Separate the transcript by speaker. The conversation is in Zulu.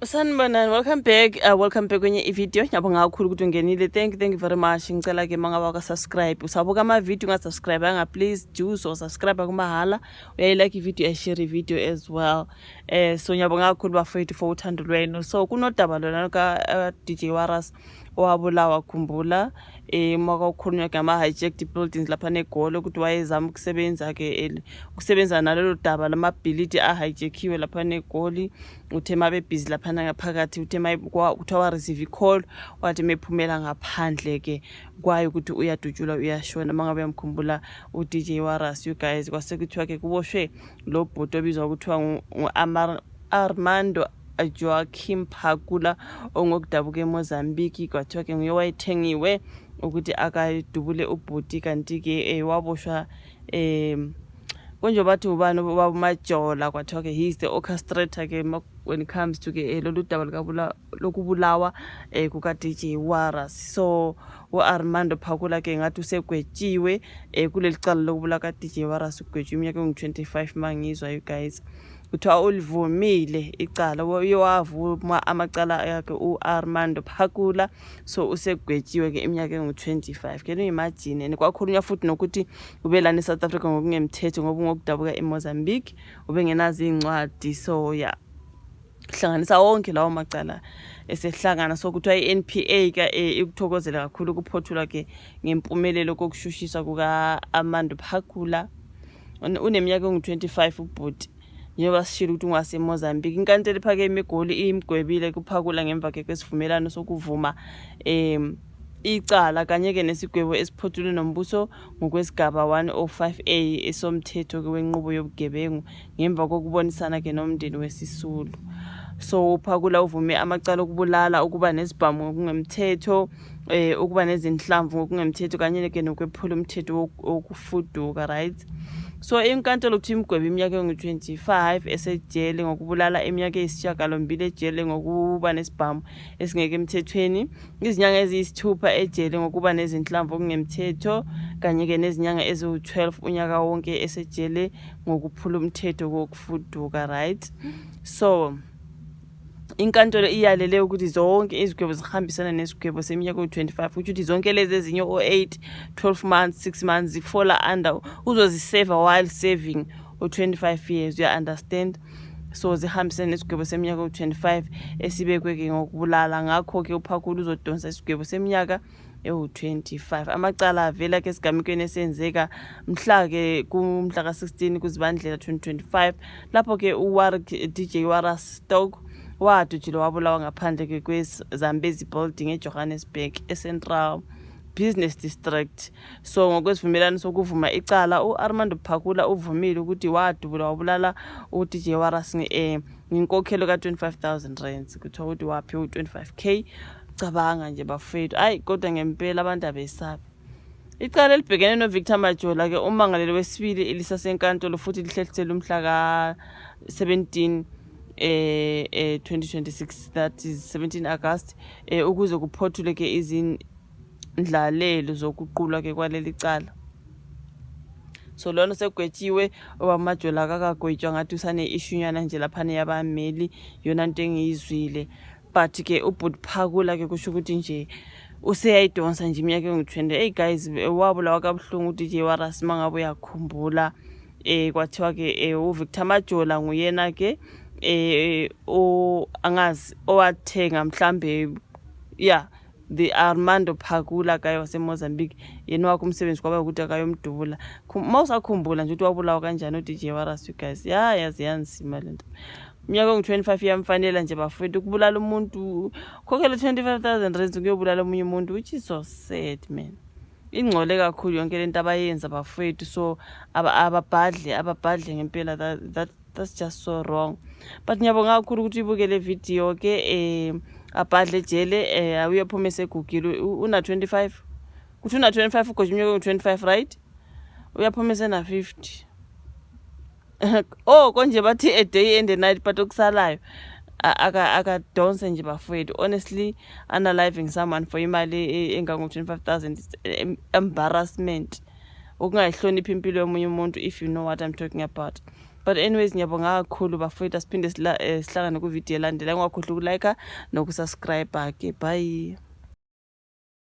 Speaker 1: Sanibonani, welcome back kwenye ivideo. Ngiyabonga kakhulu ukuthi ungenile. Thank you very much. Ngicela ke mangabe waka-subscribe, usabuka ama-video unga-subscribe anga, please do so. Subscribe kumahala, uyayilike ivideo, uyashare ivideo as well. So ngiyabonga kakhulu bafowethu for uthando lwenu. So kunodaba lona ka DJ Warras owabulawa, khumbula uma kwakukhulunywa ngama-hijacked buildings lapha neGoli, ukuthi wayezama ukusebenza-ke ukusebenza nalolo daba lamabhilidi ahijackiwe lapha neGoli. Uthe uma bebhizi laphana ngaphakathi, uthe kuthiwa wa-receive i-call, wathi mephumela ngaphandle-ke kwayo ukuthi uyadutshulwa, uyashona. Uma ngabe uyamkhumbula u-DJ Warras, you guys. Kwase kuthiwa-ke kuboshwe lo bhuti obizwa kuthiwa ngu-Armando Joaquim Phakula, ongokudabuka eMozambique. Kwathiwa-ke nguye wayethengiwe ukuthi akadubule ubhuti, kanti-ke waboshwa. Konje bathi ubani, ubaba uMajola, kwathiwa-ke he is the orchestrator-ke when it comes to ke lolu daba lokubulawa kuka-DJ Warras. So u-Armando Phakula ke ngathi usegwetshiwe kuleli cala lokubulawa ka-DJ Warras. Ugwetshiwe iminyaka engu-25 mangizwa, you guys. Kuthiwa ulivumile icala, uye wavuma amacala akhe u-Armando Phakula, so usegwetshiwe-ke iminyaka engu-25. Can you imagine? And kwakhulunywa futhi nokuthi ubelana e-South Africa ngokungemthetho, ngoba ungokudabuka eMozambique, ubengenazo iy'ncwadi. So yeah, hlanganisa wonke lawo macala esehlangana. So kuthiwa i-NPA ka ikuthokozela kakhulu ukuphothulwa ke ngempumelelo kokushushiswa kuka-Armando Phakula. Uneminyaka engu-25 ubhuti, njengoba sishilo ukuthi ungaseMozambique. Inkantolo ephakeme eGoli imgwebile kuPhakula ngemva ke kwesivumelwano sokuvuma icala kanye-ke nesigwebo esiphothulwe nombuso ngokwesigaba 105A esomthetho wenqubo yobugebengu, ngemva kokubonisana-ke nomndeni wesisulu. So uPhakula uvume amacala okubulala, ukuba nesibhamu ngokungemthetho, ukuba nezinhlamvu ngokungemthetho, kanye-ke nokwephula umthetho wokufuduka, right? So inkantolo kuthiwa imgwebe iminyaka engu-25 esejele ngokubulala, iminyaka eyisishiyagalombili ejele ngokuba nesibhamu esingekho emthethweni, izinyanga eziyisithupha ejele ngokuba nezinhlamvu okungemthetho, kanye-ke nezinyanga eziwu-12, unyaka wonke esejele ngokuphula umthetho wokufuduka, right? So inkantolo iyalele ukuthi zonke izigwebo zihambisana nesigwebo seminyaka ewu-25, kusho ukuthi zonke lezi ezinye o-8, 12 months, 6 months zifola under, uzoziseva while serving u-25 years, you understand? So zihambisene nesigwebo seminyaka ewu-25 esibekwe-ke ngokubulala. Ngakho-ke uPhakula uzodonsa isigwebo seminyaka ewu-25. Amacala avela ke esigamekweni esenzeka mhla-ke kumhla ka-16 kuZibandlela 2025, lapho-ke uWarwick DJ Warras Stock wadutshulwa wabulawa ngaphandle-ke kweZambezi Building eJohannesburg, eCentral Business District. So ngokwesivumelwano sokuvuma icala, u-Armando Phakula uvumile ukuthi wadubula wabulala u-DJ Warras ngenkokhelo ka-25 000 rands. Kuthiwa ukuthi waphiwa u-25K. Cabanga nje bafethu, ayi kodwa ngempela abantu abesabi. Icala elibhekene noVictor Majola-ke, ummangalelo wesibili, elisasenkantolo futhi lihlehliselwe umhla ka-17 2026, that is 17 August, ukuze kuphothulwe ke izindlalelo zokuqulwa ke kwaleli cala. So lona segwetshiwe, owaMajola akakagwetshwa, ngathi usane-issuenyana nje laphana yabameli, yona nto engiyizwile. But ke ubhuti Phakula ke kusho ukuthi nje useyayidonsa nje iminyaka engu-20. Hey guys, wabulawa kabuhlungu uDJ Warras, uma ngabe uyakhumbula. Kwathiwa ke uVictor Majola nguyena ke o angazi owathenga mhlambe, yeah, the Armando Phakula guy waseMozambique, yena wakho umsebenzi kwaba ukuthi akayomdubula. Uma usakhumbula nje ukuthi wabulawa kanjani uDJ Warras, you guys, ya yazi yanzima lento. Iminyaka engu-25 iyamfanela nje bafowethu. Ukubulala umuntu, khokhela 25 000 rands ukuyobulala omunye umuntu, which is so sad, man. Ingcole kakhulu yonke lento abayenza bafowethu. So ababhadle, ababhadle ngempela. That's just so wrong. But ngiyabonga kakhulu ukuthi uyibuke le video ke. Abhadle ejele, uyophuma esegugile. Una 25, kuthi una 25, ugwetshwa iminyaka engu-25, right? Uyaphuma esena 50. Oh, konje bathi a day and a night, but okusalayo akadonse nje bafowethu. Honestly, unaliving someone for imali engango-25 000 is embarrassment, ukungayihloniphi impilo yomunye umuntu, if you know what I'm talking about. But anyways, ngiyabonga kakhulu bafowethu, asiphinde sihlangane ku-video elandela. Ungakhohlwa uku-like noku-subscribe ke. Bye.